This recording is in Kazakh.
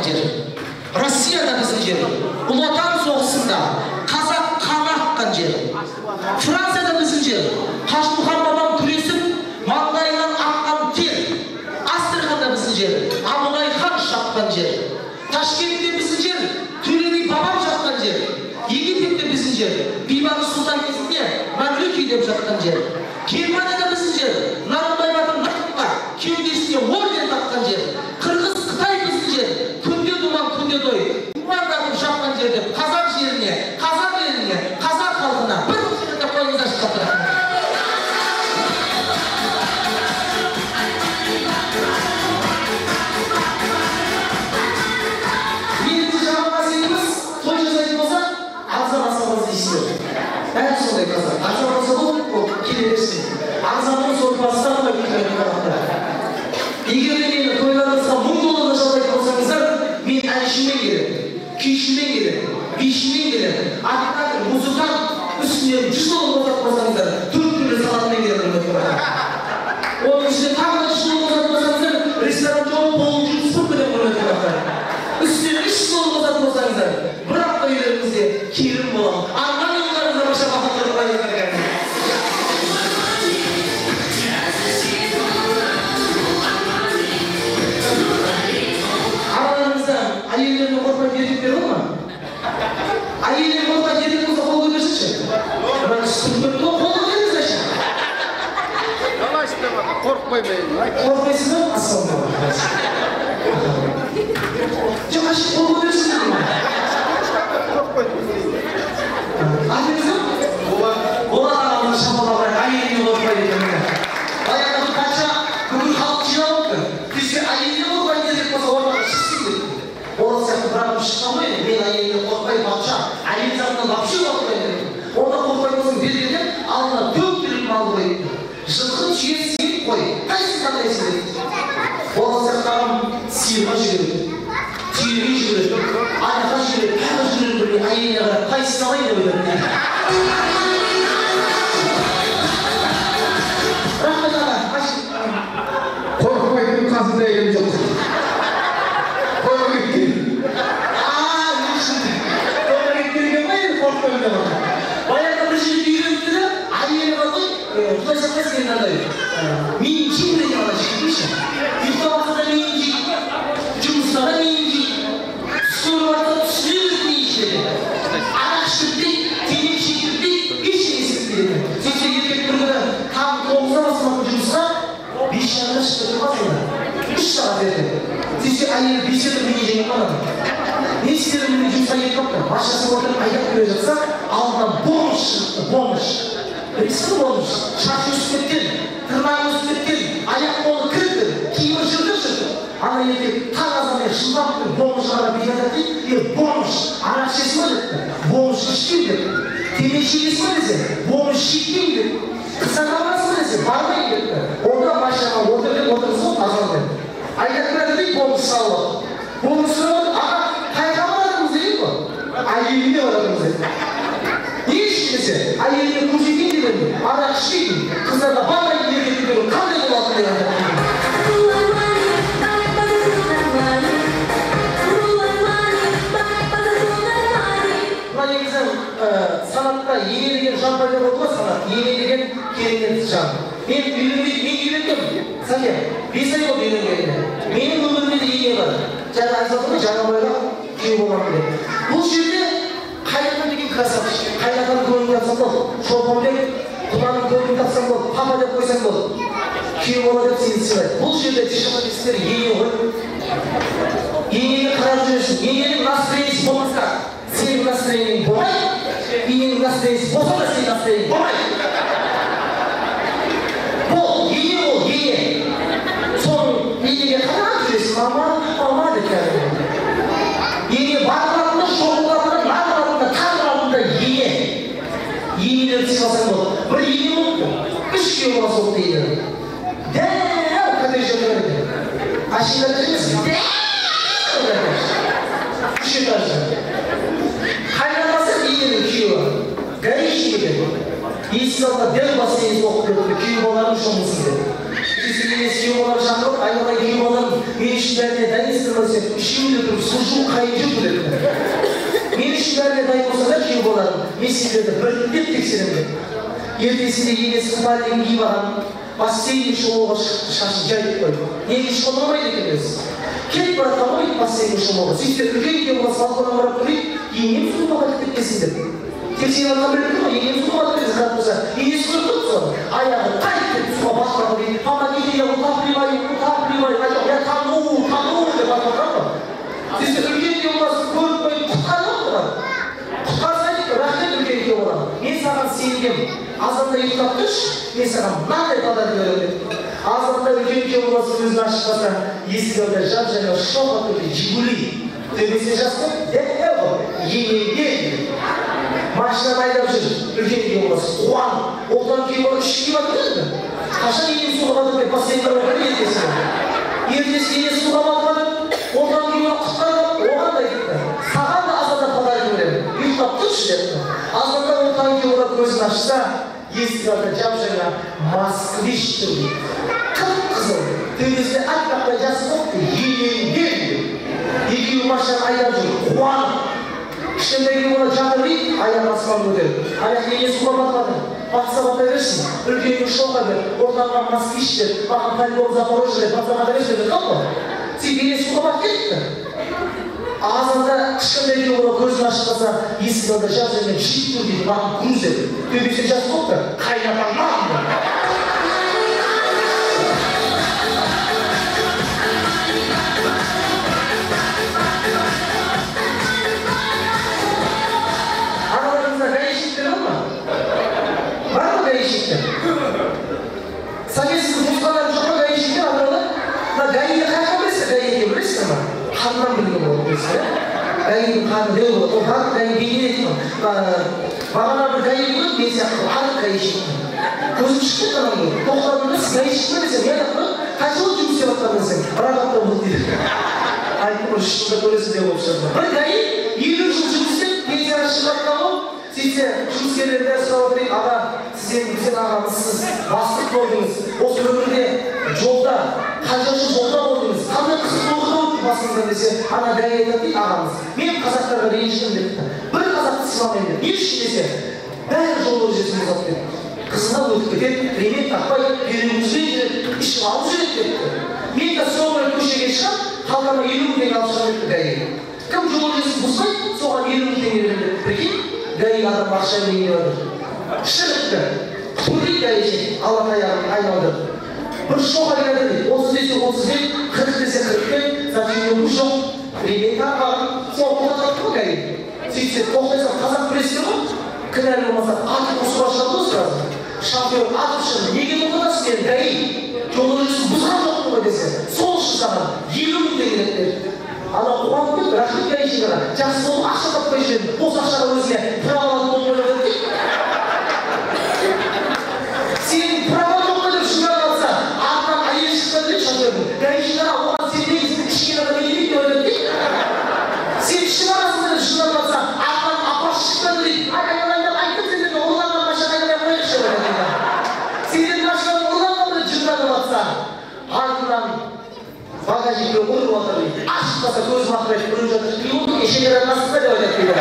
жер. Россияда біздің жер. Ұлы Отан соғысында қазақ қаны аққан жер. Францияда біздің жер. Қажымұқан бабам күресіп, маңдайынан аққан тер. Астраханда біздің жер. Абылай хан шапқан жер. Ташкентте біздің жер. Төле би бабам жатқан жер. Египетте біздің жер. Бейбарыс сұлтан кезінде Мәңгілік үй деп жатқан жер. Германияда біздің жер. Нарынбай батыр Нақыпқа кеудесіне орден таққан жер. Қырғыз, Қытай біздің жер. Күнде думан, күнде той. Думандатып шапқан жер деп қазақ жеріне, қазақ еліне, қазақ халқына бір қошемет қойыңыздаршы қатты. Негізі жаман қасиетіміз той жасайтын болсақ, арзан асабамыз дейсіздер. Бәрі сондай қазақ. Арзан асаба ол келе берсін. Арзанның сорпасынан да күтетін қазақтар. Егер де мені тойларыңызға $1000 жалдайтын болсаңыздар, мен әншімен келемін, күйшімен келемін, бишімен келемін, оператор, музыкант, үстіне $100 қосатын болсаңыздар, 4 түрлі салатымен келемін. Оның үстіне тағы да $100 қосатын болсаңыздар, ресторан жауып, полын жуып сыпырып кетемін, құрметті қонақтар. Үстіне $300 қосатын болсаңыздар, бір апта үйлеріңізде келін боламын. Арман ұлдарыңызға бір шапалақ қойыңыздар. Араларыңызда әйелдеріне қорықпайтын еркектер бар ма? Әйелдер қорықпайтын еркек болса қол көтерсінші. Мына кісі күліп кетті ғой, қол көтеріңіздерші. Қалайсыздар, қорықпаймын. Қорықпайсыз ба? Ассалаумағалейкум. Жоқ, ашық қол көтерсін дедім. Атыңыз кім? Болат. Болат ағамыз шапалақ ұрайық, әйеліне қорықпайды екен міне. Баяғыда бір патша бүкіл халық жиналыпты. Десе әйеліне қорықпайтын еркек болса ортаға шықсын депті. Ол сияқты бір адам шыққан ғой енді, мен әйеліне қорықпаймын, патша, әйел затынан вообще қорықпаймын депті. Онда қорықпайтын болсаң бер деп алдына 4 түлік мал қойыпты. Жылқы, түйе, сиыр, қой. Қайсысын таңдайсың депті. Ол сияқты ағам сиырға жүгіреді, түйеге жүгіреді, айға жүгіреді, тағы жүгіреді, білмей әйеліне қарап қайсысын алайын деп ойлады. Рахмет аға. Қорықпайтын қасында әйелім жоқ. Тойға кеткен. Не үшін? Тойға кеткен екен ғой енді қорықпаймын деп отыр. Баяғыда бір жігіт үйленіпті де, әйелі бар ғой, Құдай сақтасын енді андай. Миын жеймін деген ана жігіттің ше. Ұйықтап жатса да миын жейді, жұмыста да миын жейді, түс көріп жатса түсіне береді миын ішеді. Арақ ішкізбейді, темекі шектіртпейді, ештеңе істетпейді екен. Сөйтсе еркек бір күні таңғы 9-да басталатын жұмысқа 5:30-да шығып кетіп қалды. 3 сағат ерте. Сөйтсе әйелі 5-те тұрып миын жеген ғой ананың. Не істерін білмей жұмысқа кетіп қалыпты. Машинасына отырып айдап келе жатса, алдынан бомж шығыпты, бомж. Білесіз бе бомж? Шашы өсіп кеткен, тырнағы өсіп кеткен, аяқ қолы кірді, киімі жыртық-жыртық. Ана еркек таң азанмен шындап тұрып бомжға қарап бүйтіп айтады дейді, е, бомж, арақ ішесің ба депті. Бомж ішпеймін депті. Темекі шегесің ба десе, бомж шекпеймін депті. Қыздарға барасың ба десе, бармаймын депті. Онда машинаға отыр деп отырғызып азанмен. Айдап келеді дейді, бомж салып алып. Бомж сұрап отыр, аға, қайда баратырмыз деген ғой. Әйеліне баратырмыз депті. Не үшін десе, әйеліне көрсетейін деп едім, арақ ішпейтін, қыздарға бармайтын еркектің түрі қандай болатын деген айтады. Мына негізі санатта ене деген жан пайда болды ғой, санат. Ене деген керемет жан. Мен үйленбей, мен үйлендім. Сәке, 5 ай болды үйленгеніне. Менің өмірімде де ене бар. Жаңа айтып жатыр ғой, Жаңабайға күйеу боламын деп. Бұл жерде қайнатам деген красавчик. Қайнатаның көңілін тапсам болды. Шолпанбек құданың көңілін тапсам болды. Папа деп қойсаң болды. Күйеу бола деп сені сыйлайды. Бұл жерде тишамадесіздер ене ғой. Енені қарап жүресің. Ененің настроениесі болмаса, сенің настроениең болмайды. Ененің настроениесі болса да сенің настроениең болмайды. Бол, ене бол, ене. Соның енеге қарап жүресің, мама, мама деп кәдімгі. Ене бақыратында, шоқылатында, нақыратында, тағыратында ене. Енелерді сыйласаң болды. Бір ене болыпты, 3 күйеу баласы болыпты ененің. Дәу коттедж отырады екен. Әшейін коттедж емес, дәу коттедж. 3 этажды. Қайнатасы ененің күйеуі. Гаишник екен. Есік алдына дәу бассейн соғып беріпті, күйеу балаларым шомылсын деп. Сөйтсе енесі күйеу балаларын шақырып, айналайын күйеу балаларым, Мен үшін бәріне дайынсыздар ма десе, үшеуі де тұрып, служу қайын жұрт депті. Мен үшін бәріне дайын болсаңдар, күйеу балаларым, мен сендерді біртіндеп тексеремін деп. Ертесінде енесі купальник киіп алған, бассейнге шомылуға шықты, шашын жайып қойды. Неге шомылмайды екен өзі? Кетіп бара жатқан ғой бассейнге шомылуға. Сөйтсе үлкен күйеу баласы балконнан қарап тұр дейді, енем суға батып кетпесін деп. Тексеріп жатқан біліп тұр ғой, енем суға батып кетсе қарап тұрса, енесі көріп тұр соны. Аяғы тайып кетіп суға батып жатыр дейді. Помогите, я утапливаю, утапливаю, я тону, тону деп батып жатқан ғой. Сөйтсе үлкен күйеу баласы көріп қойып құтқарып тұрған. Құтқарса айтты, рахмет үлкен күйеу балам, мен саған сенгем. Азанда ұйықтап тұршы, мен саған мынандай подарок беремін деп. Азанда үлкен күйеу баласы көзін ашып қалса, есік алдында жап-жаңа шоқ атып Жигули. Төбесіне жазып қойды, енеңде. Машинаны айдап жүр, үлкен күйеу баласы қуанып. Одан күйеу бала үш күйеу жатыр енді. Қашан енем суға батып деп бассейнге барып жатыр ертесіне. Ертесіне ене суға батып жатыр, одан күйеу бала құтқарып, оған да айтты. Саған да азанда подарок беремін, ұйықтап тұршы депті. Азанда ортан күйеу бала көзін ашса, есік алдында жап-жаңа Москвич тұр дейді. Қып-қызыл, төбесіне аппақтай жазып қойыпты, енеңде деп. Екеуі машинаны айдап жүр, қуанып. Кішкентай күйеу бала жатыр дейді, аяғы аспан көтеріп. Аяқ ене суға батып жатыр. Батса бата берсін, үлкенге шоқа бер, ортаңға Москвич бер, маған полигон Запорожье бер, батса бата берсін деп жатқан ғой. Сөйтіп ене суға батып кетті. Азанда кішкентай күйеу бала көзін ашып қалса, есік алдында жап-жаңа джип тұр дейді, маған Крузер. Төбесіне жазып қойыпты, қайнатаң маған деп. Араларыңызда гаишниктер бар ма? Бар ма гаишниктер? Сәкен, сіздің туысқандарыңыз жоқ па гаишниктер араларда? Мына гаиді қай жақтан білесіздер? Гаиді білесіздер ма? Қанынан білген болады білесіздер, ә? Гаидің қаны дәу болады. Ол қаны гаи бейнелейді ғой. Бағана бір гаи көрдім, мен сияқты арық гаишник. Көзім шығып кетті ананың көріп. Тоқтадым да, сіз гаишник пе десем, иә деп қойып, қанша жыл жұмыс істеп жатқанын десем, бір ақ апта болды дейді. Айттым, үш жылда көресің деп болып шығады. Бір гаи 50 жыл жұмыс істеп, пенсияға шығып жатқан ғой. Сөйтсе, жұмыскерлер бәрі сұрап отыр дейді, аға, сіз енді біздің ағамызсыз, бастық болдыңыз, осы өмірде жолда, қанша жыл жолда болдыңыз, қандай қызық оқиға өтті басыңыздан десе, ана гаи айтады дейді ағамыз, мен қазақтарға ренжідім депті. Бір қазақты сыйламаймын деп. Не үшін десе, бәрі жол ережесін бұзады деп. Қызына өтіп кетеді, ремень тақпай, перегрузбен жүреді, ішіп алып жүреді депті. Мен де соңғы рет көшеге шығып, қалтама 50 мың теңге алып шығамын депті гаи. Кім жол ережесін бұзбайды, соған 50 мың теңге беремін депті. Прикинь, гаи адам ақша берейін деп жатыр. Шығыпты. Құтылды гаишник, ала таяғын айналдырып. Бір шоқ келеді дейді, 30 десе 35, 40 десе 45, зачем жоқ, ремень тақпаған, сол тоқтатады ғой гаи. Сөйтсе, тоқтайсың, қазақ білесіздер ғой, кінәлі болмаса атып ұрысуға шығады ғой сразу. Шофер атып шығып, неге тоқтатасың мені, гаи? Жол ережесін бұзған жоқпын ғой десе, сол үшін саған 50 мың теңге деп берді. Ана қуанып кетті, рахмет гаишник аға, жақсы болып ақша таппай жүрдім, осы ақшаға өзіне право алып болып ойлап еді. Сенің права жоқ па деп шынар алса, артынан әйел шықса дейді шофердің. Гаишник аға, оған сенбеңіз, ішкен адам не дейді деп ойлап дейді. Сен ішіп аласың деп шынар алса, артынан апасы шықса дейді. Ай, айналайын, айттым сендерге, ұрланған машина айналай қояйықшы деп айтады. Сендердің машинаң ұрланған деп жынданып жатса, артынан багажникке ұрып жатыр дейді. Ашып қалса көзім ақырайып біреу жатыр. Не болды, шекараның астында деп айтады дейді.